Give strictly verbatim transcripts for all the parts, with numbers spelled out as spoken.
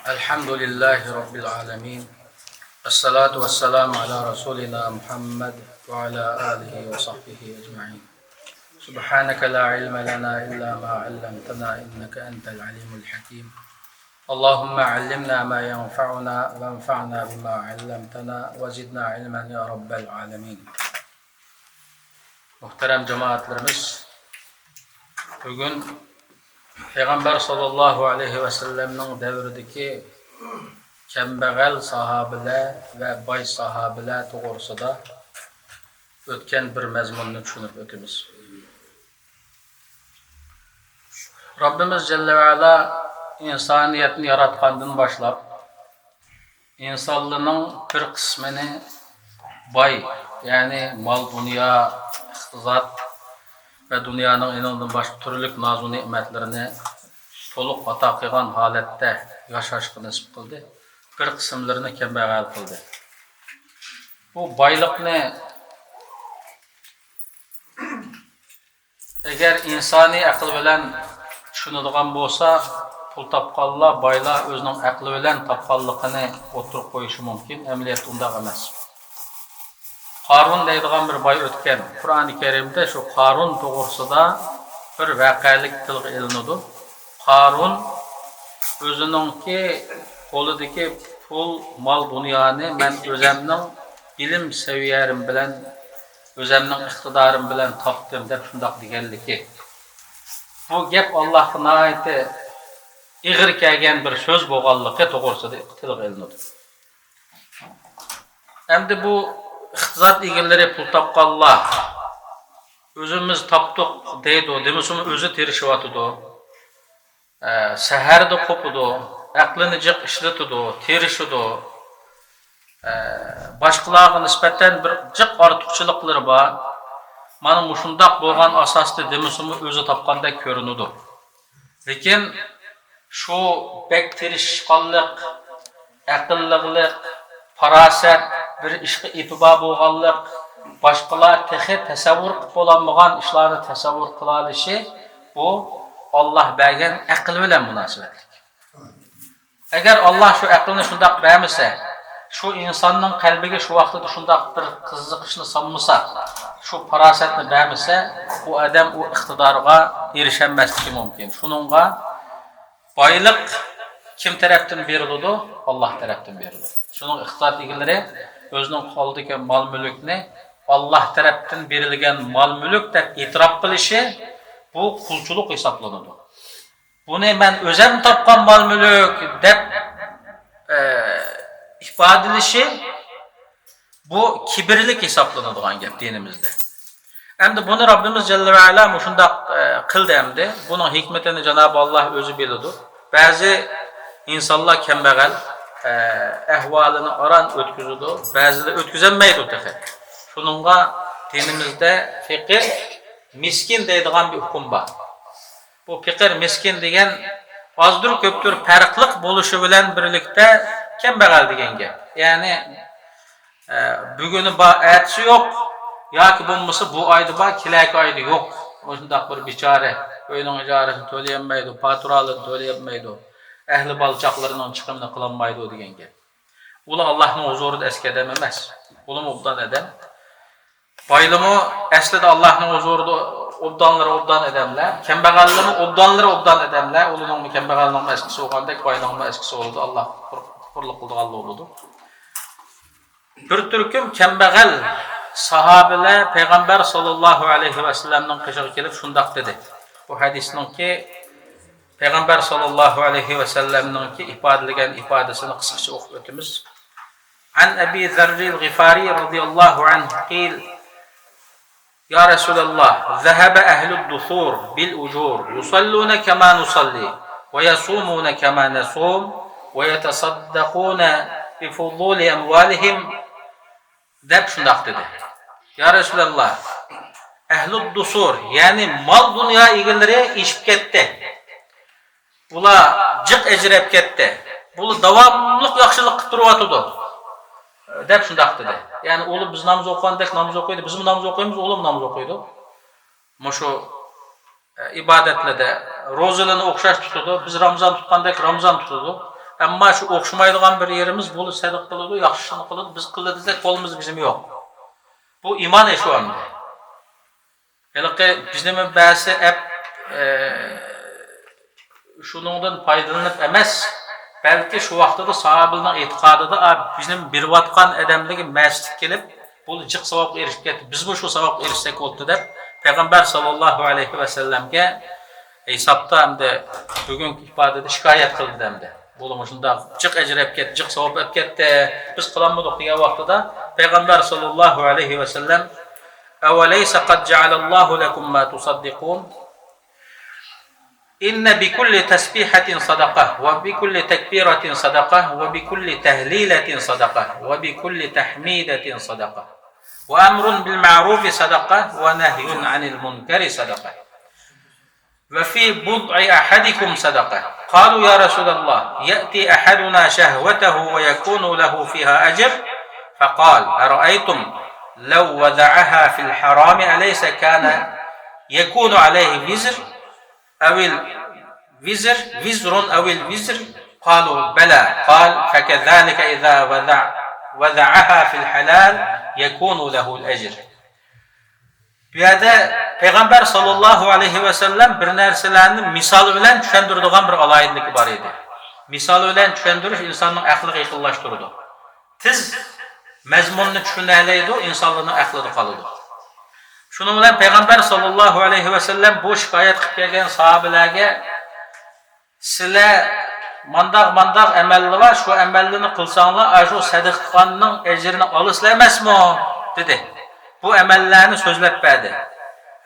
الحمد لله رب العالمين. الصلاة والسلام على رسولنا محمد وعلى آله وصحبه أجمعين. سبحانك لا علم لنا إلا ما علمتنا إنك أنت العليم الحكيم. اللهم علمنا ما ينفعنا وانفعنا بما علمتنا وزدنا علما يا رب العالمين. مۇھتەرەم جامائەتلىرىمىز، بۈگۈن پەيغەمبەر ساللاللاھۇ ئەلەيھى ۋەسەللەمنىڭ دەۋرىدىكى كەمبەغەل ساھابىلەر ۋە باي ساھابىلەر توغرىسىدا ئۆتكەن بىر مەزمۇننى چۈشىنىپ ئۆتىمىز. رەببىمىز جەللە ۋە ئەلا ئىنسانىيەتنى ياراتقاندىن باشلاپ، ئىنسانلارنىڭ بىر قىسمىنى باي، يەنى مال-دۇنيا، ئىقتىساد ۋە دۇنيانىڭ ئېنىڭدىن باشقا تۈرلۈك نازۇ نېمەتلىرىنى تولۇق ئاتا قىلغان ھالەتتە ياشاشقا نېسىپ قىلدى. بىر قىسىملىرىنى كەمبەغەل قىلدى. بۇ بايلىقنى ئەگەر ئىنسانىي ئەقىل بىلەن چۈشىنىدىغان بولسا، پۇل تاپقانلار، بايلار ئۆزىنىڭ ئەقلى بىلەن تاپقانلىقىنى ئوتتۇرىغا قويۇشى مۇمكىن. ئەمەلىيەتتە ئۇنداق ئەمەس. قارۇن دەيدىغان بىر باي ئۆتكەن. قۇرئانى كەرىمدە شۇ قارۇن توغرىسىدا بىر ۋەقەلىك تىلغا ئېلىنىدۇ. قارۇن ئۆزىنىڭكى قولىدىكى پۇل، مال-دۇنيانى مەن ئۆزەمنىڭ بىلىم سەۋىيەم بىلەن، ئۆزەمنىڭ ئىقتىدارىم بىلەن تاپتىم دەپ شۇنداق دېگەنلىكى، بۇ گەپ ئاللاھقا ناھايىتى ئېغىر كەلگەن بىر سۆز بولغانلىقى توغرىسىدا تىلغا ئېلىنىدۇ. ئەمدى بۇ ئىقتىساد ئىگىلىرى، پۇل تاپقانلار، ئۆزىمىز تاپتۇق دەيدۇ، دېمىسىمۇ ئۆزى تىرىشىۋاتىدۇ. ئە، سەھەردە قوپىدۇ، ئەقلىنى جىق ئىشلىتىدۇ، تىرىشىدۇ. ئە، باشقىلارغا نىسبەتەن بىر جىق ئارتۇقچىلىقلىرى بار. مانا مۇشۇنداق بولغان ئاساستا دېمىسىمۇ ئۆزى تاپقاندەك كۆرۈنىدۇ. لېكىن شۇ بەك تىرىشقانلىق، ئەقىللىقلىق، پاراسەت، بىر ئىشقا ئېپى بار بولغانلىق، باشقىلار تېخى تەسەۋۋۇر قىلىپ بولالمىغان ئىشلارنى تەسەۋۋۇر قىلالىشى، بۇ ئاللا بەرگەن ئەقىل بىلەن مۇناسىۋەتلىك. ئەگەر ئاللا شۇ ئەقىلنى شۇنداق بەرمىسە، شۇ ئىنساننىڭ قەلبىگە شۇ ۋاقتىدا شۇنداق بىر قىزىقىشنى سالمىسا، شۇ پاراسەتنى بەرمىسە، ئۇ ئادەم ئۇ ئىقتىدارغا ئېرىشەلمەسلىكى مۇمكىن. شۇنىڭغا بايلىق كىم تەرەپتىن بېرىلىدۇ؟ ئاللا تەرەپتىن بېرىلىدۇ. شۇنىڭ ئىقتىساد ئىگىلىرى ئۆزىنىڭ قولىدىكى مال-مۈلۈكنى ئاللا تەرەپتىن بېرىلگەن مال-مۈلۈك دەپ ئېتىراپ قىلىشى، بۇ قۇلچىلىق ھېسابلىنىدۇ. بۇنى مەن ئۆزۈم تاپقان مال-مۈلۈك دەپ، ئە، ئىپادىلىشى، بۇ كىبىرلىك ھېسابلىنىدىغان گەپ دىنىمىزدە. ئەمدى بۇنى رەببىمىز جەللە ۋە ئەلا مۇشۇنداق، ئە، قىلدى ئەمدى. بۇنىڭ ھېكمىتىنى جانابى ئاللا ئۆزى بىلىدۇ. بەزى ئىنسانلار كەمبەغەل، ئە، ئەھۋالىنى ئاران ئۆتكۈزىدۇ، بەزىلىرى ئۆتكۈزەلمەيدۇ تېخى. شۇنىڭغا دىنىمىزدە پېقىر، مىسكىن دەيدىغان بىر ئۇقۇم بار. بۇ پېقىر، مىسكىن دېگەن ئازدۇر كۆپتۇر پەرقلىق بولۇشى بىلەن بىرلىكتە كەمبەغەل دېگەن گەپ. يەنى، ئە، بۈگۈنى بار، ئەتىسى يوق، ياكى بولمىسا بۇ ئايدا بار، كېلەركى ئايدا يوق. مۇشۇنداق بىر بىچارە، ئۆينىڭ ئىجارىسىنى تۆلىيەلمەيدۇ، پاتۇرالىرىنى تۆلىيەلمەيدۇ، ئەھلى بالا-چاقىلىرىنىڭ چىقىمىنى قىلالمايدۇ دېگەن گەپ. ئۇلار ئاللانىڭ ھۇزۇرىدا ئەسكى ئادەم ئەمەس. ئۇلىمۇ ئوبدان ئادەم. بايلىمۇ ئەسلىدە ئاللانىڭ ھۇزۇرىدا ئوبدانلىرى ئوبدان ئادەملەر، كەمبەغەللىرىمۇ ئوبدانلىرى ئوبدان ئادەملەر. ئۇلىنىڭمۇ، كەمبەغەلنىڭمۇ ئەسكىسى بولغاندەك، باينىڭمۇ ئەسكىسى بولىدۇ. ئاللا قۇرلۇق قىلىدىغانلا بولىدۇ. بىر تۈركۈم كەمبەغەل ساھابىلەر پەيغەمبەر ساللاللاھۇ ئەلەيھى ۋەسەللەمنىڭ قېشىغا كېلىپ شۇنداق دېدى. بۇ ھەدىسنىڭكى، پەيغەمبەر ساللاللاھۇ ئەلەيھى ۋەسەللەمنىڭكى ئىپادىلىگەن ئىپادىسىنى قىسقىچە ئوقۇپ ئۆتىمىز. عن أبي ذر الغفاري رضي الله عنه قيل: يا رسول الله، ذهب أهل الدثور بالأجور، يصلون كما نصلي، ويصومون كما نصوم، ويتصدقون بفضول أموالهم، دەپ شۇنداق دېدى. يا رەسۇلەللا، ئەھلۇ دۇسۇر، يەنى مال-دۇنيا ئىگىلىرى ئېشىپ كەتتى. بۇلار جىق ئەجىرەپ كەتتى. بۇلار داۋاملىق ياخشىلىق قىلىپ تۇرۇۋاتىدۇ، دەپ شۇنداق دېدى. يەنى ئۇلار بىز ناماز ئوقۇغاندەك ناماز ئوقۇيدۇ، بىزمۇ ناماز ئوقۇيمىز، ئۇلارمۇ ناماز ئوقۇيدۇ. مۇشۇ، ئە، ئىبادەتلەردە روزىلىرىنى ئوخشاش تۇتىدۇ، بىز رامىزان تۇتقاندەك رامىزان تۇتىدۇ. ئەمما شۇ ئوخشىمايدىغان بىر يېرىمىز، بۇ سەدىقە قىلىدۇ، ياخشى ئىشنى قىلىدۇ، بىز قىلدى دېسەك قولىمىز بىزمۇ يوق. بۇ ئىمان ئىشى ئەمدى. ھېلىقى بىزنىمۇ بەزى ئەپ، ئە، شۇنىڭدىن پايدىلىنىپ ئەمەس، بەلكى شۇ ۋاقتىدا ساھابىلەرنىڭ ئېتىقادىدا، ئا، بىزنىمۇ بېرىۋاتقان ئادەملەرگە مەستلىك كېلىپ، بۇ جىق ساۋابقا ئېرىشىپ كەتتى، بىزمۇ شۇ ساۋابقا ئېرىشسەك بولدى دەپ، پەيغەمبەر ساللاللاھۇ ئەلەيھى ۋەسەللەمگە ھېسابتا ئەمدى بۈگۈنكى ئىپادىدە شىكايەت قىلدى ئەمدى. بۇلار مۇشۇنداق جىق ئەجىر ئەپ كەتتى، جىق ساۋاب ئەپ كەتتى، بىز قىلالمىدۇق دېگەن ۋاقتىدا پەيغەمبەر ساللاللاھۇ ئەلەيھى ۋەسەللەم، أوليس قد جعل الله لكم ما تصدقون؟ إن بكل تسبيحة صدقة، وبكل تكبيرة صدقة، وبكل تهليلة صدقة، وبكل تحميدة صدقة، وأمر بالمعروف صدقة، ونهي عن المنكر صدقة، وفي بضع أحدكم صدقة. قالوا يا رسول الله، يأتي أحدنا شهوته ويكون له فيها أجر؟ فقال، أرأيتم لو وضعها في الحرام أليس كان يكون عليه وزر؟ أو الوزر، وزر أو الوزر؟ قالوا بلى. قال، فكذلك إذا وضع، وضعها في الحلال يكون له الأجر. بۇ يەردە پەيغەمبەر ساللاللاھۇ ئەلەيھى ۋەسەللەم بىر نەرسىلەرنى مىسال بىلەن چۈشەندۈرىدىغان بىر ئالاھىدىلىكى بار ئىدى. مىسال بىلەن چۈشەندۈرۈش ئىنساننىڭ ئەقلىگە يېقىنلاشتۇرىدۇ. تېز مەزمۇننى چۈشىنەلەيدۇ، ئىنسانلارنىڭ ئەقلىدە قالىدۇ. شۇنىڭ بىلەن پەيغەمبەر ساللاللاھۇ ئەلەيھى ۋەسەللەم بۇ شىكايەت قىلىپ كەلگەن ساھابىلەرگە، سىلەر مانداق، مانداق ئەمەللەر بار، شۇ ئەمەللىرىنى قىلساڭلار، ئاشۇ سەدىقە قىلغاننىڭ ئەجرىنى ئالىسىلەر ئەمەسمۇ؟ دېدى. بۇ ئەمەللەرنى سۆزلەپ بەردى.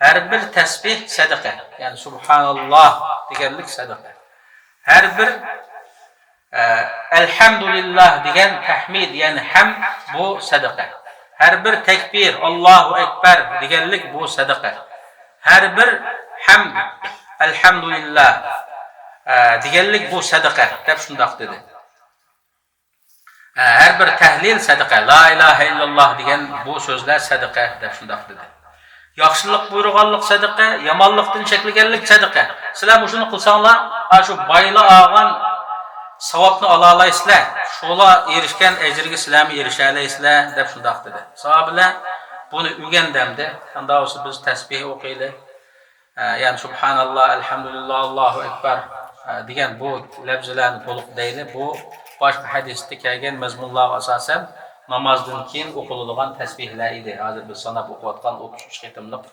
ھەر بىر تەسبىھ سەدىقە، يەنى سۇبھاناللاھ دېگەنلىك سەدىقە. ھەر بىر، ئە، ئەلھەمدۇلىللاھ دېگەن تەھمىد، يەنى ھەم، بۇ سەدىقە. ھەر بىر تەكبىر، ئاللاھۇ ئەكبەر دېگەنلىك بۇ سەدىقە. ھەر بىر ھەمد، ئەلھەمدۇلىللاھ، ئە، دېگەنلىك بۇ سەدىقە، دەپ شۇنداق دېدى. ئە، ھەر بىر تەھلىل سەدىقە، لا ئىلاھە ئىللاللاھ دېگەن بۇ سۆزلەر سەدىقە، دەپ شۇنداق دېدى. ياخشىلىق بۇيرۇغانلىق سەدىقە، يامانلىقتىن چەكلىگەنلىك سەدىقە. سىلەر مۇشۇنى قىلساڭلار، ئاشۇ بايلار ئالغان ساۋابنى ئالالايسىلەر، شۇلار ئېرىشكەن ئەجىرگە سىلەرمۇ ئېرىشەلەيسىلەر، دەپ شۇنداق دېدى. ساھابىلەر بۇنى ئۆگەندى ئەمدى. ئاندا بولسا بىز تەسبىھ ئوقۇيلى. ئە، يەنى سۇبھاناللا، ئەلھەمدۇلىللا، ئاللاھۇ ئەكبەر، ئە، دېگەن بۇ لەپزىلەرنى تولۇق دەيلى. بۇ باشقا ھەدىستە كەلگەن مەزمۇنلارغا ئاساسەن نامازدىن كېيىن ئوقۇلىدىغان تەسبىھلەر ئىدى. ھازىر بىز ساناپ ئوقۇۋاتقان ئوتتۇز ئۈچ قېتىملىق.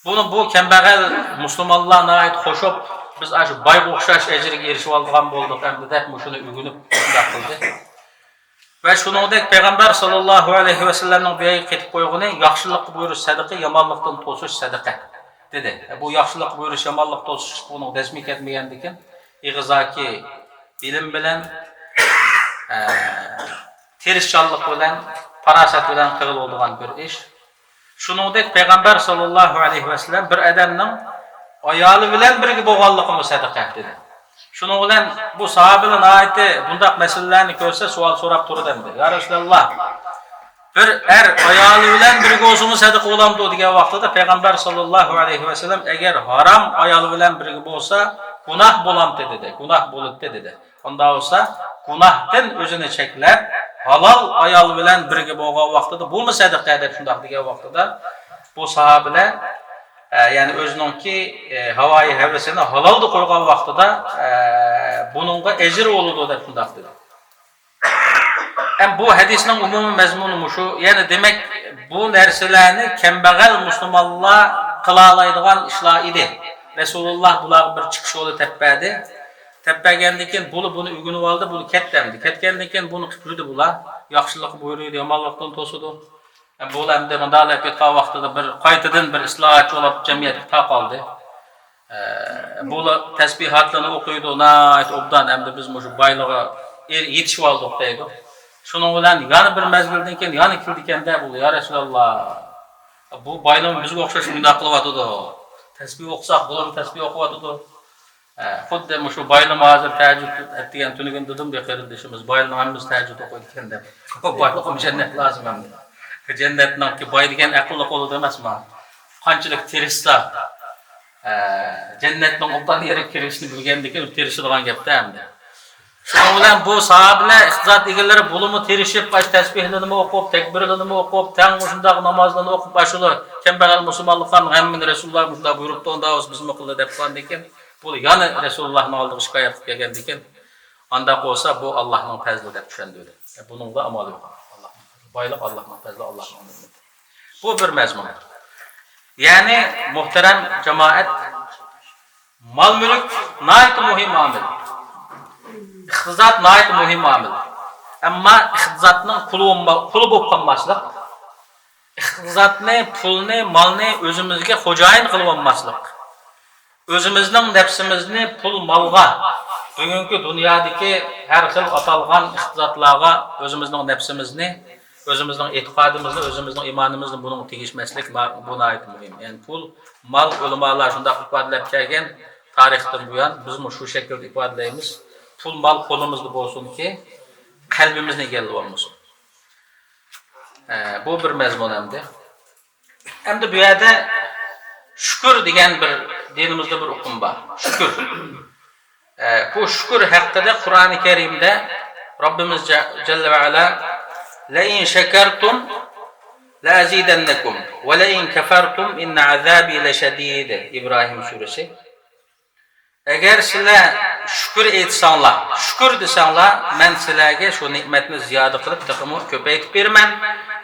بۇنى بۇ كەمبەغەل مۇسۇلمانلار ناھايىتى خوش بولۇپ، بىز ئاشۇ بايغا ئوخشاش ئەجىرگە ئېرىشىۋالىدىغان بولدۇق ئەمدى دەپ مۇشۇنى ئۆگىنىپ شۇنداق قىلدى. ۋە شۇنىڭدەك پەيغەمبەر ساللاللاھۇ ئەلەيھى ۋەسەللەمنىڭ بۇ يەرگە قېتىپ قويغىنى، ياخشىلىققا بۇيرۇش سەدىقە، يامانلىقتىن توسۇش سەدىقە، دېدى. بۇ ياخشىلىققا بۇيرۇش، يامانلىققا توسۇش بۇنىڭ دەسمى كەتمىگەندىكىن، ئېغىزاكى بىلىم بىلەن، ئە، تىرىشچانلىق بىلەن، پاراسەت بىلەن قىلىنىدىغان بىر ئىش. شۇنىڭدەك پەيغەمبەر ساللاللاھۇ ئەلەيھى ۋەسەللەم بىر ئادەمنىڭ ئايالى بىلەن بىرگە بولغانلىقىمۇ سەدىقە، دېدى. شۇنىڭ بىلەن بۇ ساھابىلەر ناھايىتى بۇنداق مەسىلىلەرنى كۆرسە سوئال سوراپ تۇرىدۇ ئەمدى. يا رەسۇلاللا، بىر ئەر ئايالى بىلەن بىرگە بولسىمۇ سەدىقە بولامدۇ دېگەن ۋاقتىدا پەيغەمبەر ساللاللاھۇ ئەلەيھى ۋەسەللەم، ئەگەر ھارام ئايال بىلەن بىرگە بولسا گۇناھ بولامتى دېدى، گۇناھ بولىدۇ دېدى. ئۇنداق بولسا گۇناھتىن ئۆزىنى چەكلەپ، ھالال ئايال بىلەن بىرگە بولغان ۋاقتىدا بۇمۇ سەدىقە دەپ شۇنداق دېگەن ۋاقتىدا بۇ ساھابىلەر، ئە، يەنى ئۆزىنىڭكى، ئە، ھاۋايى ھەۋىسىنى ھالالدا قويغان ۋاقتىدا، ئە، بۇنىڭغا ئەجىر بولىدۇ دەپ شۇنداق دېدى. ئەم، بۇ ھەدىسنىڭ ئومۇمىي مەزمۇنى مۇشۇ. يەنى دېمەك، بۇ نەرسىلەرنى كەمبەغەل مۇسۇلمانلار قىلالايدىغان ئىشلار ئىدى. رەسۇلۇللا بۇلارغا بىر چىقىش يولى تەپ بەردى. تەپ بەرگەندىن كېيىن بۇلار بۇنى ئۆگىنىۋالدى، بۇلار كەتتى ئەمدى. كەتكەندىن كېيىن بۇنى قىلىپ يۈردى بۇلار. ياخشىلىققا بۇيرۇيدۇ، يامانلىقتىن توسىدۇ. بۇلار ئەمدى مۇنداق دەپ كەتكەن ۋاقتىدا بىر قايتىدىن بىر ئىسلاھاتچى بولۇپ جەمئىيەتكە تارقالدى. ئە، بۇلار تەسبىھاتلىرىنى ئوقۇيدۇ، ناھايىتى ئوبدان. ئەمدى بىز مۇشۇ بايلىققا ئېر-، يېتىشىۋالدۇق دەيدۇ. شۇنىڭ بىلەن يەنە بىر مەزگىلدىن كېيىن يەنە كېلىدىكەن-دە بۇ، يا رەسۇلاللا، بۇ بايلىقمۇ بىزگە ئوخشاش مۇنداق قىلىۋاتىدۇ. تەسبىھ ئوقۇساق، بۇلارمۇ تەسبىھ ئوقۇۋاتىدۇ. ئە، خۇددى مۇشۇ بايلىمۇ ھازىر تەھەججۇد ئەتىگەن تۈنۈگۈن دېدىم بىر قېرىندىشىمىز، بايلىمۇ ھەممىسى تەھەججۇد ئوقۇيدىكەن دەپ. بۇ بايلىقمۇ جەننەت لازىم ئەمدى. جەننەتنىڭكى باي دېگەن ئەقىللىق بولىدۇ ئەمەسمۇ؟ قانچىلىك تىرىشسا، ئە، جەننەتنىڭ ئوبدان يېرىگە كىرىشنى بىلگەندىكىن تىرىشىدىغان گەپتە ئەمدى. بىلەن بۇ ساھابىلەر ئىقتىساد ئىگىلىرى بولىمۇ تىرىشىپ، ئاش تەسبىھلىرىنىمۇ ئوقۇپ، تەكبىرلىرىنىمۇ ئوقۇپ، تەڭ مۇشۇنداق نامازلىرىنى ئوقۇپ، ئاشۇلا كەمبەغەل مۇسۇلمانلىقلارنىڭ ھەممىنى رەسۇلۇللا مۇشۇنداق بۇيرۇپتۇ، ئۇنداق بولسا بىزمۇ قىلىلا دەپ قالغاندىكىن، بۇ يەنە رەسۇلۇللانىڭ ئالدىغا شىكايەت قىلىپ كەلگەندىكىن، ئانداق بولسا بۇ ئاللاھنىڭ پەزلى دەپ چۈشەندۈردى. بۇنىڭدا ئامال يوق. ئاللاھنىڭ پەزلى. بايلىق ئاللاھنىڭ پەزلى، ئاللاھنىڭ نېمىتى. بۇ بىر مەزمۇن. يەنى، مۇھتەرەم جامائەت، مال-مۈلۈك ناھايىتى مۇھىم ئامىل. ئىقتىساد ناھايىتى مۇھىم ئامىل. ئەمما ئىقتىسادنىڭ قۇلى بولما-، قۇلى بولۇپ قالماسلىق، ئىقتىسادنى، پۇلنى، مالنى ئۆزىمىزگە خوجايىن قىلىۋالماسلىق، ئۆزىمىزنىڭ نەپسىمىزنى پۇل-مالغا، بۈگۈنكى دۇنيادىكى ھەر خىل ئاتالغان ئىقتىسادلارغا ئۆزىمىزنىڭ نەپسىمىزنى، ئۆزىمىزنىڭ ئېتىقادىمىزنى، ئۆزىمىزنىڭ ئىمانىمىزنى بۇنىڭغا تېگىشمەسلىك، ما-، بۇ ناھايىتى مۇھىم. يەنى پۇل، مال، ئۆلىمالار شۇنداق ئىپادىلەپ كەلگەن، تارىختىن بۇيان بىزمۇ شۇ شەكىلدە ئىپادىلەيمىز. پۇل، مال قولىمىزدا بولسۇنكى، قەلبىمىزنى ئىگىلىۋالمىسۇن. ئە، بۇ بىر مەزمۇن ئەمدى. ئەمدى بۇ يەردە شۈكۈر دېگەن بىر دىنىمىزدا بىر ئۇقۇم بار. شۈكۈر. ئە، بۇ شۈكۈر ھەققىدە قۇرئانى كەرىمدە رەببىمىز جە-، جەللە ۋە ئەلا، «لەئىن شەكەرتۇم لەئەزىدەننەكۇم ۋە لەئىن كەفەرتۇم ئىننە ئەزابى لەشەدىد»، ئىبراھىم سۈرىسى. ئەگەر سىلەر شۈكۈر ئېيتساڭلار، شۈكۈر دېسەڭلار، مەن سىلەرگە شۇ نېمەتنى زىيادە قىلىپ تېخىمۇ كۆپەيتىپ بېرىمەن.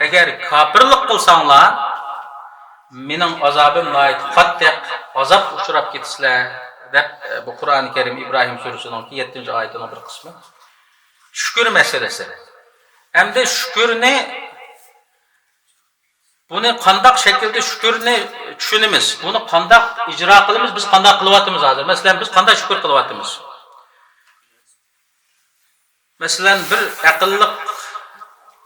ئەگەر كاپىرلىق قىلساڭلار، مېنىڭ ئازابىم ناھايىتى قاتتىق، ئازابقا ئۇچراپ كېتىسىلەر، دەپ، بۇ قۇرئانى كەرىم ئىبراھىم سۈرىسىنىڭكى يەتتىنچى ئايىتىنىڭ بىر قىسمى. شۈكۈر مەسىلىسى. ئەمدى شۈكۈرنى بۇنى قانداق شەكىلدە شۈكۈرنى چۈشىنىمىز؟ بۇنى قانداق ئىجرا قىلىمىز؟ بىز قانداق قىلىۋاتىمىز ھازىر؟ مەسىلەن، بىز قانداق شۈكۈر قىلىۋاتىمىز؟ مەسىلەن، بىر ئەقىللىق،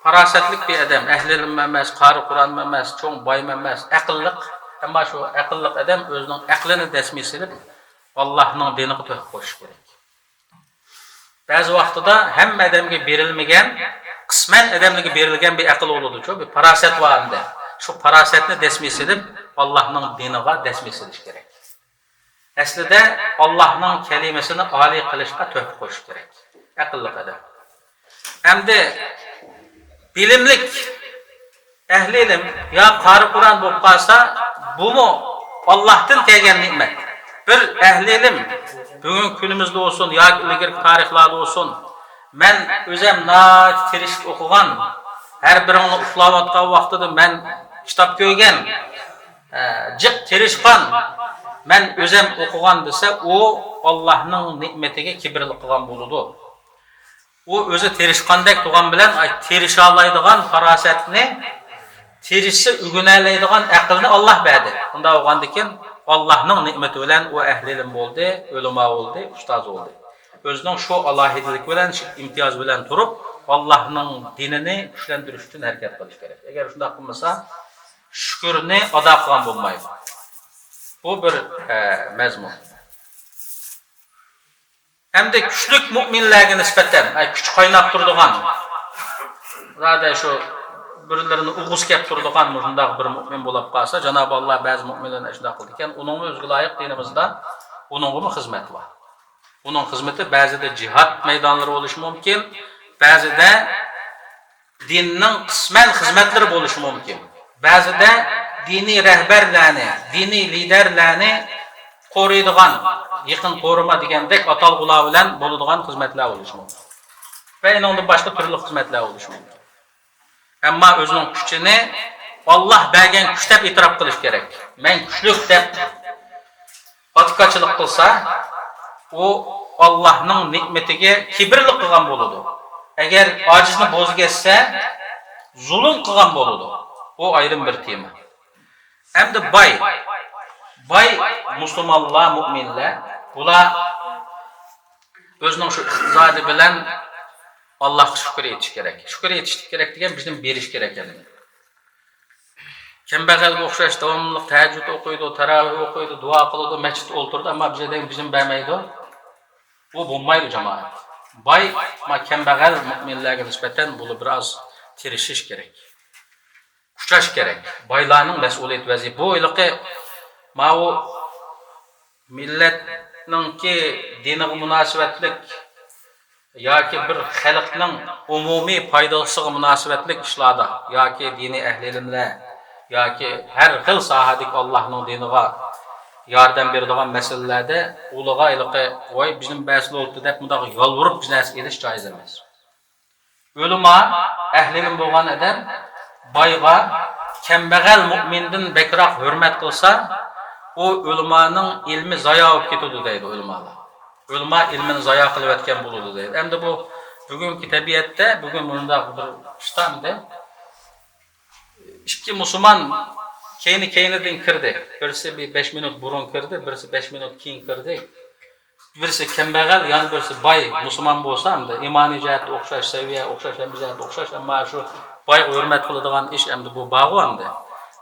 پاراسەتلىك بىر ئادەم، ئەھلى ئىلىم ئەمەس، قارى قۇرئان ئەمەس، چوڭ بايمۇ ئەمەس، ئەقىللىق. ئەمما شۇ ئەقىللىق ئادەم ئۆزىنىڭ ئەقلىنى دەسمىگە سېلىپ، ئاللاھنىڭ دىنىغا تۆھپە قوشۇش كېرەك. بەزى ۋاقتىدا ھەممە ئادەمگە بېرىلمىگەن، قىسمەن ئادەملەرگە بېرىلگەن بىر ئەقىل بولىدۇچۇ، بىر پاراسەت بار ئەمدى. شۇ پاراسەتنى دەسمىگە سېلىپ، ئاللاھنىڭ دىنىغا دەسمىگە سېلىش كېرەك. ئەسلىدە ئاللاھنىڭ كەلىمىسىنى ئالىي قىلىشقا تۆھپە قوشۇش كېرەك. ئەقىللىق ئادەم. ئەمدى بىلىملىك ئەھلى ئىلىم يا قارى قۇرئان بولۇپ قالسا، بۇمۇ ئاللاھتىن كەلگەن نېمەت. بىر ئەھلى ئىلىم بۈگۈنكى كۈنىمىزدە بولسۇن ياكى ئىلگىرىكى تارىخلاردا بولسۇن، مەن ئۆزەم ناھايىتى تىرىشىپ ئوقۇغان، ھەر بىرىڭلار ئۇخلاۋاتقان ۋاقتىدا مەن كىتاب كۆرگەن، ئە، جىق تىرىشقان، مەن ئۆزەم ئوقۇغان دېسە، ئۇ ئاللاھنىڭ نېمىتىگە كىبىرلىك قىلغان بولىدۇ. ئۇ ئۆزى تىرىشقاندەك تۇرغان بىلەن، ئاي، تىرىشالايدىغان پاراسەتنى، تىرىشسا ئۆگىنەلەيدىغان ئەقىلنى ئاللاھ بەردى. ئۇنداق بولغاندىكىن، ئاللاھنىڭ نېمىتى بىلەن ئۇ ئەھلى ئىلىم بولدى، ئۆلىما بولدى، ئۇستاز بولدى. ئۆزىنىڭ شۇ ئالاھىدىلىكى بىلەن، شۇ ئىمتىيازى بىلەن تۇرۇپ، ئاللاھنىڭ دىنىنى كۈچلەندۈرۈش ئۈچۈن ھەرىكەت قىلىش كېرەك. ئەگەر شۇنداق قىلمىسا، شۈكۈرنى ئادا قىلغان بولمايدۇ. بۇ بىر، ئە، مەزمۇن. ئەمدى كۈچلۈك مۇئمىنلەرگە نىسبەتەن، ئەي، كۈچ قايناپ تۇرىدىغان، زادى شۇ بىرلىرىنى ئۇرغۇسى كەپ تۇرىدىغان مۇشۇنداق بىر مۇئمىن بولۇپ قالسا، جانابى ئاللاھ بەزى مۇئمىنلارنى ئاشۇنداق قىلىدىكەن، ئۇنىڭمۇ ئۆزىگە لايىق دىنىمىزدا ئۇنىڭغىمۇ خىزمەت بار. ئۇنىڭ خىزمىتى بەزىدە جىھاد مەيدانلىرى بولۇشى مۇمكىن، بەزىدە دىننىڭ قىسمەن خىزمەتلىرى بولۇشى مۇمكىن. بەزىدە دىنىي رەھبەرلەرنى، دىنىي لىدەرلەرنى قورۇيدىغان، يېقىن قورۇما دېگەندەك ئاتالغۇلار بىلەن بولىدىغان خىزمەتلەر بولۇشى مۇمكىن. ۋە ئۇنىڭدىن باشقا تۈرلۈك خىزمەتلەر بولۇشى مۇمكىن. ئەمما ئۆزىنىڭ كۈچىنى ئاللاھ بەرگەن كۈچ دەپ ئېتىراپ قىلىش كېرەك. مەن كۈچلۈك دەپ ئاتىكاچىلىق قىلسا، ئۇ ئاللاھنىڭ نېمىتىگە كىبىرلىك قىلغان بولىدۇ. ئەگەر ئاجىزنى بوزۇپ كەتسە، زۇلۇم قىلغان بولىدۇ. ئۇ ئايرىم بىر تېما. ئەمدى باي. باي مۇسۇلمانلار، مۇئمىنلار، بۇلار ئۆزىنىڭ شۇ ئىقتىسادى بىلەن ئاللاھقا شۈكۈر ئېيتىش كېرەك. شۈكۈر ئېيتىش كېرەك دېگەن بىزدىن بېرىش كېرەك ئەمدى. كەمبەغەلگە ئوخشاش داۋاملىق تەھەججۇد ئوقۇيدۇ، تەراۋىھ ئوقۇيدۇ، دۇئا قىلىدۇ، مەسچىتتە ئولتۇرىدۇ، ئەمما بىزگە دېگەن بىزنى بەرمەيدۇ. بۇ بولمايدۇ، جامائەت. باي، ما، كەمبەغەل مۇئمىنلەرگە نىسبەتەن بۇلار بىراز تىرىشىش كېرەك. كۈچەش كېرەك. بايلارنىڭ مەسئۇلىيەت ۋەزىپە. بۇ ھېلىقى ماۋۇ مىللەتنىڭكى دىنىغا مۇناسىۋەتلىك ياكى بىر خەلقنىڭ ئومۇمىي پايدىسىغا مۇناسىۋەتلىك ئىشلاردا ياكى دىنىي ئەھلى ئىلىملەر ياكى ھەر خىل ساھەدىكى ئاللاھنىڭ دىنىغا ياردەم بېرىدىغان مەسىلىلەردە ئۇلىغا ھېلىقى، ۋاي، بىزنى بەرسىلە بولۇپتۇ دەپ مۇنداق يالۋۇرۇپ بىر نەرسە ئېلىش جايىز ئەمەس. ئۆلىما، ئەھلى ئىلىم بولغان ئادەم بايغا كەمبەغەل مۇئمىندىن بەكرەك ھۆرمەت قىلسا، ئۇ ئۆلىمانىڭ ئىلمى زايا بولۇپ كېتىدۇ دەيدۇ ئۆلىمالار. ئۆلىما ئىلمىنى زايا قىلىۋەتكەن بولىدۇ دەيدۇ. ئەمدى بۇ بۈگۈنكى تەبىئەتتە، بۈگۈن مۇنداق بىر ئىشتا ئەمدى ئىككى مۇسۇلمان كەينى-كەينىدىن كىردى. بىرسى بىر بەش مىنۇت بۇرۇن كىردى، بىرسى بەش مىنۇت كېيىن كىردى. بىرسى كەمبەغەل، يەنە بىرسى باي مۇسۇلمان بولسا، ئەمدى ئىمانىي جەھەتتە ئوخشاش، سەۋىيە ئوخشاش، ھەممە جەھەتتە ئوخشاش، ئەمما شۇ بايغا ھۆرمەت قىلىدىغان ئىش ئەمدى بۇ بارغۇ ئەمدى.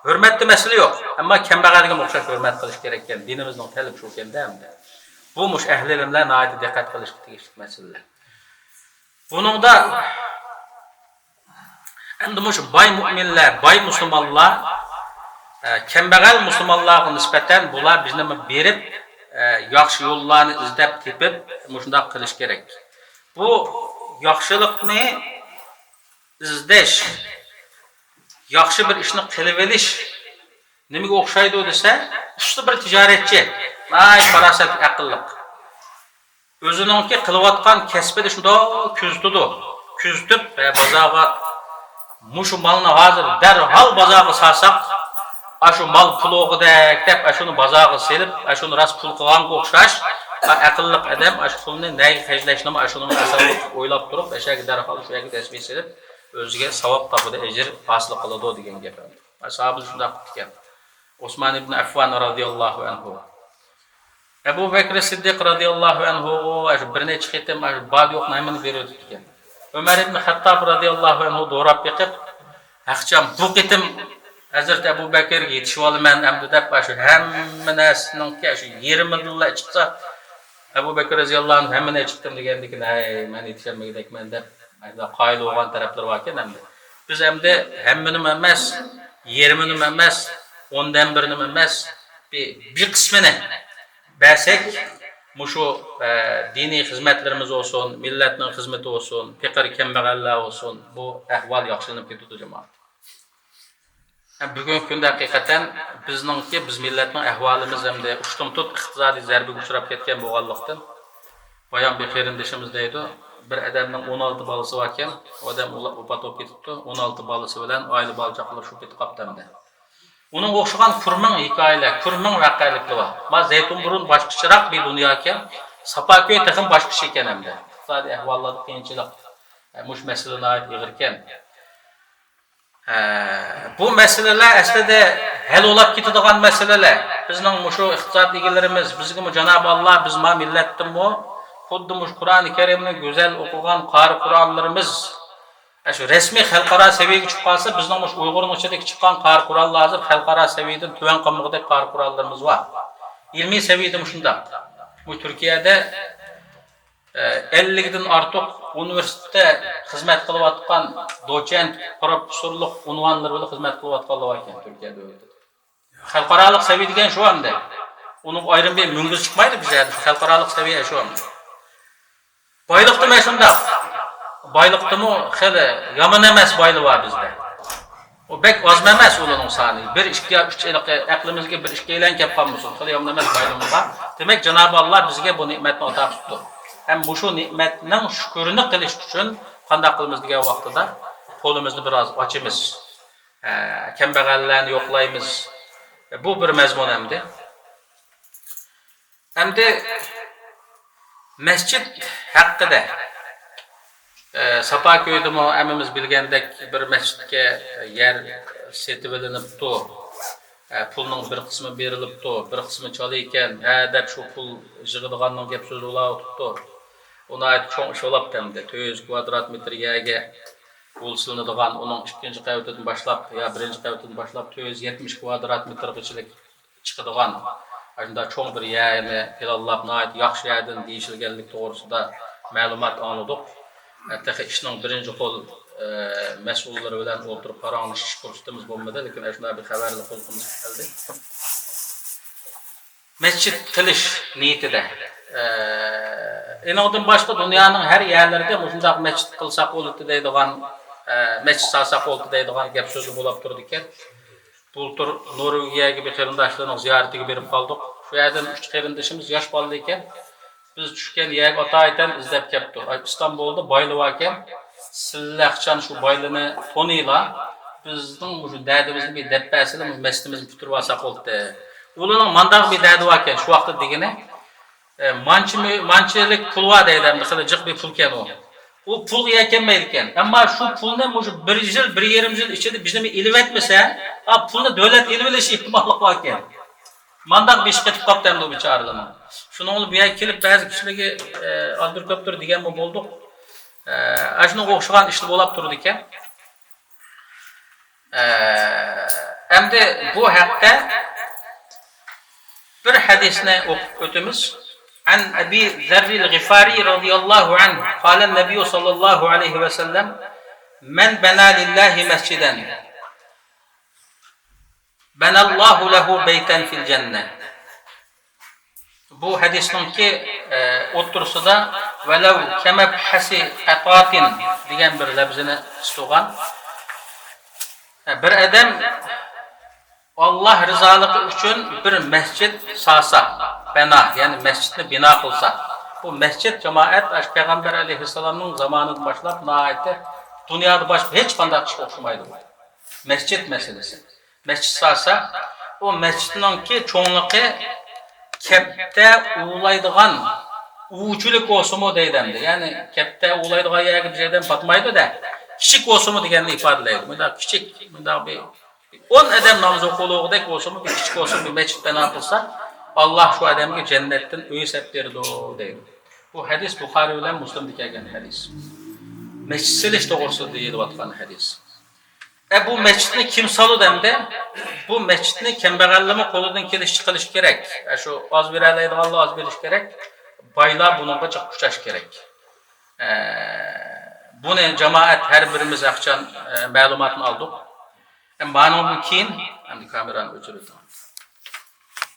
ھۆرمەتتە مەسىلە يوق، ئەمما كەمبەغەلگىمۇ ئوخشاش ھۆرمەت قىلىش كېرەككەن، دىنىمىزنىڭ تەلىپى شۇكەندە ئەمدى. بۇ مۇشۇ ئەھلى ئىلىملەر ناھايىتى دىققەت قىلىشقا تېگىشلىك مەسىلىلەر. بۇنىڭدا ئەمدى مۇشۇ باي مۇئمىنلەر، باي مۇسۇلمانلار، ئە، كەمبەغەل مۇسۇلمانلارغا نىسبەتەن بۇلار بىزنىمۇ بېرىپ، ئە، ياخشى يوللارنى ئىزدەپ تېپىپ، مۇشۇنداق قىلىش كېرەك. بۇ ياخشىلىقنى ئىزدەش، ياخشى بىر ئىشنى قىلىۋېلىش نېمىگە ئوخشايدۇ دېسە، ئۇستا بىر تىجارەتچى، ناھايىتى پاراسەتلىك، ئەقىللىق. ئۆزىنىڭكى قىلىۋاتقان كەسپىنى شۇنداق كۆزىتىدۇ. كۆزىتىپ، ھە، بازارغا مۇشۇ مالنى ھازىر دەرھال بازارغا سالساق، ئاشۇ مال پۇل بولغۇدەك دەپ، ئاشۇنى بازارغا سېلىپ، ئاشۇنى راست پۇل قىلغانغا ئوخشاش، ھە، ئەقىللىق ئادەم ئاشۇ پۇلنى نەگە خەجلەشنىمۇ ئاشۇنىمۇ ئاسانلىق ئويلاپ تۇرۇپ، ئەشەگە دەرھال شۇ يەرگە تەسبىھ سېلىپ، ئۆزىگە ساۋاب تاپىدۇ، ئەجىر ھاسىل قىلىدۇ دېگەن گەپ. ئەسھابىمىز شۇنداق قىپتىكەن. ئوسمان ئىبن ئەففان رازىياللاھۇ ئەنھۇ. ئەبۇ بەكرى سىددىق رازىياللاھۇ ئەنھۇغۇ ئاشۇ بىر نەچچە قېتىم ئاشۇ بار يوقنى ھەممىنى بېرىۋېتىپتىكەن. ئۆمەر ئىبن خەتتاب رازىياللاھۇ ئەنھۇ دوراپ بېقىپ، ھەقىچان بۇ قېتىم ھەزرىتى ئەبۇ بەكرگە يېتىشىۋالىمەن ئەمدى دەپ، ئاشۇ ھەممە نەرسىنىڭكى ئاشۇ يېرىمىدىنلا چىقسا، ئەبۇ بەكرى رازىياللاھۇ ئەنھۇ ھەممىنى چىقتىم دېگەندىكىن، ھەي، مەن يېتىشەلمىگۈدەكمەن دەپ، قايىل بولغان تەرەپلىرى باركەن ئەمدى. بىز ئەمدى ھەممىنىمۇ ئەمەس، يېرىمىنىمۇ ئەمەس، ئوندىن بىرىنىمۇ ئەمەس، بىر، بىر قىسمىنى بەرسەك، مۇشۇ، ئە، دىنىي خىزمەتلىرىمىز بولسۇن، مىللەتنىڭ خىزمىتى بولسۇن، پېقىر كەمبەغەللەر بولسۇن، بۇ ئەھۋال ياخشىلىنىپ كېتىدۇ، جامائەت. ھەم بۈگۈنكى كۈندە ھەقىقەتەن بىزنىڭكى، بىز مىللەتنىڭ ئەھۋالىمىز ئەمدى ئۇشتۇمتۇت ئىقتىسادىي زەربىگە ئۇچراپ كەتكەن بولغانلىقتىن، بايام بىر قېرىندىشىمىز دەيدۇ، بىر ئادەمنىڭ ئون ئالتە بالىسى باركەن، ئۇ ئادەم ئۇلا-، ۋاپات بولۇپ كېتىپتۇ، ئون ئالتە بالىسى بىلەن ئائىلە بالا چاقىلار شۇ پېتى قاپتۇ ئەمدى. ئۇنىڭغا ئوخشىغان كۈرمىڭ ھېكايىلەر، كۈرمىڭ ۋەقەلىكلىرى بار. ما زەيتۇنبۇرۇن باشقىچىراق بىر دۇنيا ئىكەن، ساپاكۆي تېخىمۇ باشقىچە ئىكەن ئەمدى. ئىقتىسادىي ئەھۋاللاردا قىيىنچىلىق، ئە، مۇشۇ مەسىلە ناھايىتى ئېغىركەن. ئە، بۇ مەسىلىلەر ئەسلىدە ھەل بولاپ كېتىدىغان مەسىلىلەر. بىزنىڭ مۇشۇ ئىقتىساد ئىگىلىرىمىز، بىزگىمۇ جانابى ئاللا، بىز ما مىللەتتىنمۇ خۇددى مۇشۇ قۇرئانى كەرىمنى گۈزەل ئوقۇغان قارى قۇرئانلىرىمىز، ئە، شۇ رەسمىي خەلقئارا سەۋىيەگە چىقىپ قالسا، بىزنىڭ مۇشۇ ئۇيغۇرنىڭ ئىچىدىكى چىققان قارى قۇرئانلار ھازىر خەلقئارا سەۋىيەدىن تۆۋەن قالمىغۇدەك قارى قۇرئانلىرىمىز بار. ئىلمىي سەۋىيەدە مۇشۇنداق. بۇ تۈركىيەدە، ئە، ئەللىكتىن ئارتۇق ئۇنىۋېرسىتېتتا خىزمەت قىلىۋاتقان دوچېنت، پروفېسسورلۇق ئۇنۋانلىرى بىلەن خىزمەت قىلىۋاتقانلار بار ئىكەن تۈركىيە دۆلىتىدە. خەلقئارالىق سەۋىيە دېگەن شۇ ئەمدى. ئۇنىڭ ئايرىم بىر مۈڭگۈزى چىقمايدۇ بىز يەردە. خەلقئارالىق سەۋىيە شۇ ئەمدى. بايلىقتىمۇ شۇنداق. بايلىقتىمۇ خېلى يامان ئەمەس بايلىقى بار بىزدە. ئۇ بەك ئازمۇ ئەمەس ئۇلارنىڭ سانى. بىر، ئىككى يا ئۈچ ھېلىقى ئەقلىمىزگە بىر، ئىككىيلەن كەپ قالمىسۇن. خېلى يامان ئەمەس بايلىقىمىز بار. دېمەك، جانابى ئاللا بىزگە بۇ نېمەتنى ئاتا قىپتۇ. ھەم مۇشۇ نېمەتنىڭ شۈكرىنى قىلىش ئۈچۈن قانداق قىلىمىز دېگەن ۋاقتىدا قولىمىزنى بىر ئاز ئاچىمىز. ئە، كەمبەغەللەرنى يوقلايمىز. بۇ بىر مەزمۇن ئەمدى. ئەمدى مەسچىت ھەققىدە، ئە، ساپاكۆيدىمۇ ھەممىمىز بىلگەندەك بىر مەسچىتكە يەر سېتىۋېلىنىپتۇ. ئە، پۇلنىڭ بىر قىسمى بېرىلىپتۇ، بىر قىسمى چالا ئىكەن، ھە دەپ شۇ پۇل يىغىدىغاننىڭ گەپ سۆزى بولاۋاتىپتۇ. ئۇ ناھايىتى چوڭ ئىش بولاپتۇ ئەمدى. تۆت يۈز كۋادرات مېتىر يەرگە پۇل سېلىنىدىغان، ئۇنىڭ ئىككىنچى قەۋىتىدىن باشلاپ يا بىرىنچى قەۋىتىدىن باشلاپ تۆت يۈز يەتمىش كۋادرات مېتىرغىچىلىك چىقىدىغان ئاشۇنداق چوڭ بىر يەرنى پىلانلاپ، ناھايىتى ياخشى يەردىن دېيىشىلگەنلىكى توغرىسىدا مەلۇمات ئاڭلىدۇق. تېخى ئىشنىڭ بىرىنچى قول، ئە، مەسئۇللىرى بىلەن ئولتۇرۇپ پاراڭلىشىش پۇرسىتىمىز بولمىدى، لېكىن ئاشۇنداق بىر خەۋەرنى قۇلىقىمىزغا كەلدى. مەسچىت قىلىش نىيىتىدە، ئە، ئېنىڭدىن باشقا دۇنيانىڭ ھەر يەرلىرىدە مۇشۇنداق مەسچىت قىلساق بولىدۇ دەيدىغان، ئە، مەسچىت سالساق بولىدۇ دەيدىغان گەپ سۆزلەر بولاپ تۇرىدىكەن. بۇلتۇر نورۋېگىيەگە بىر قېرىنداشلىرىنىڭ زىيارىتىگە بېرىپ قالدۇق. شۇ يەردىن ئۈچ قېرىندىشىمىز ياش بالا ئىكەن. بىز چۈشكەن يەرگە ئاتايىتەن ئىزدەپ كەپتۇ. ئاي، ئىستانبۇلدا بايلىۋاركەن، سىلەرچان شۇ بايلىنى تونۇيلا، بىزنىڭ مۇشۇ دەردىمىزنى بىر دەپ بەرسىلە، مۇشۇ مەسچىتىمىزنى پۈتتۈرۈۋالساق بولدى. ئۇلارنىڭ مانداق بىر دەردى باركەن، شۇ ۋاقىتتا دېگىنى، ئە، مانچە مۆ-، مانچىلىك پۇل بار دەيدۇ، ئەمدى خېلى جىق بىر پۇلكەن ئۇ. ئۇ پۇلغا يەكەنمەيدىكەن. ئەمما شۇ پۇلنى مۇشۇ بىر يىل، بىر يېرىم يىل ئىچىدە بىز نېمە ئېلىۋەتمىسە، ئا، پۇلنى دۆلەت ئېلىۋېلىش ئېھتىماللىقى باركەن. مانداق بېشى قېتىپ قاپتۇ ئەمدى ئۇ بىچارىلارنىڭ. شۇنىڭ بىلەن بۇ يەرگە كېلىپ بەزى كىشىلەرگە، ئە، ئازدۇر كۆپتۇر دېگەنمۇ بولدۇق. ئە، ئاشۇنىڭغا ئوخشىغان ئىشلار بولاپ تۇرىدىكەن. ئە، ئەمدى بۇ ھەقتە بىر ھەدىسنى ئوقۇپ ئۆتىمىز. عن أبي ذر الغفاري رضي الله عنه قال النبي صلى الله عليه وسلم: من بنى لله مسجدا بنى الله له بيتا في الجنة. بۇ ھەدىسنىڭكى، ئە، ئوتتۇرىسىدا ولو كمبحث قطاة دېگەن بىر لەپزىنى ئىستىغان. ئە، بىر ئادەم ئاللاھ رىزالىقى ئۈچۈن بىر مەسچىت سالسا، بەنا، يەنى مەسچىتنى بىنا قىلسا، بۇ مەسچىت جامائەت ئاشۇ پەيغەمبەر ئەلەيھىسسالامنىڭ زامانىدىن باشلاپ ناھايىتى دۇنيادا باشقا ھېچقانداق ئىشقا ئوخشىمايدۇ. مەسچىت مەسىلىسى. مەسچىت سالسا، ئۇ مەسچىتنىڭكى چوڭلۇقى كەپتە ئۇۋىلايدىغان ئۇۋىچىلىك بولسىمۇ دەيدۇ ئەمدى. يەنى كەپتە ئۇۋىلايدىغان يەرگە بىر يەردىن پاتمايدۇ-دە، كىچىك بولسىمۇ دېگەننى ئىپادىلەيدۇ. مۇنداق كىچىك، مۇنداق بىر ئون ئادەم ناماز ئوقۇلۇغۇدەك بولسىمۇ، بىر كىچىك بولسىمۇ بىر مەسچىت بىنا قىلسا، ئاللاھ شۇ ئادەمگە جەننەتتىن ئۆي سېلىپ بېرىدۇ دەيدۇ. بۇ ھەدىس بۇخارىي بىلەن مۇسلىمدا كەلگەن ھەدىس. مەسچىت سېلىش توغرىسىدا دېيىلىۋاتقان ھەدىس. ئە، بۇ مەسچىتنى كىم سالىدۇ ئەمدى؟ بۇ مەسچىتنى كەمبەغەللىرىمۇ قولىدىن كېلىشىچە قىلىش كېرەك. ئە، شۇ ئاز بېرەلەيدىغانلار ئاز بېرىش كېرەك. بايلار بۇنىڭغا جىق كۈچەش كېرەك. ئە، بۇنى جامائەت ھەر بىرىمىز ھەقچان، ئە، مەلۇماتنى ئالدۇق. ئە، مانىڭدىن كېيىن، ئەمدى كامېرانى ئۆچۈرۈۋېتىڭ.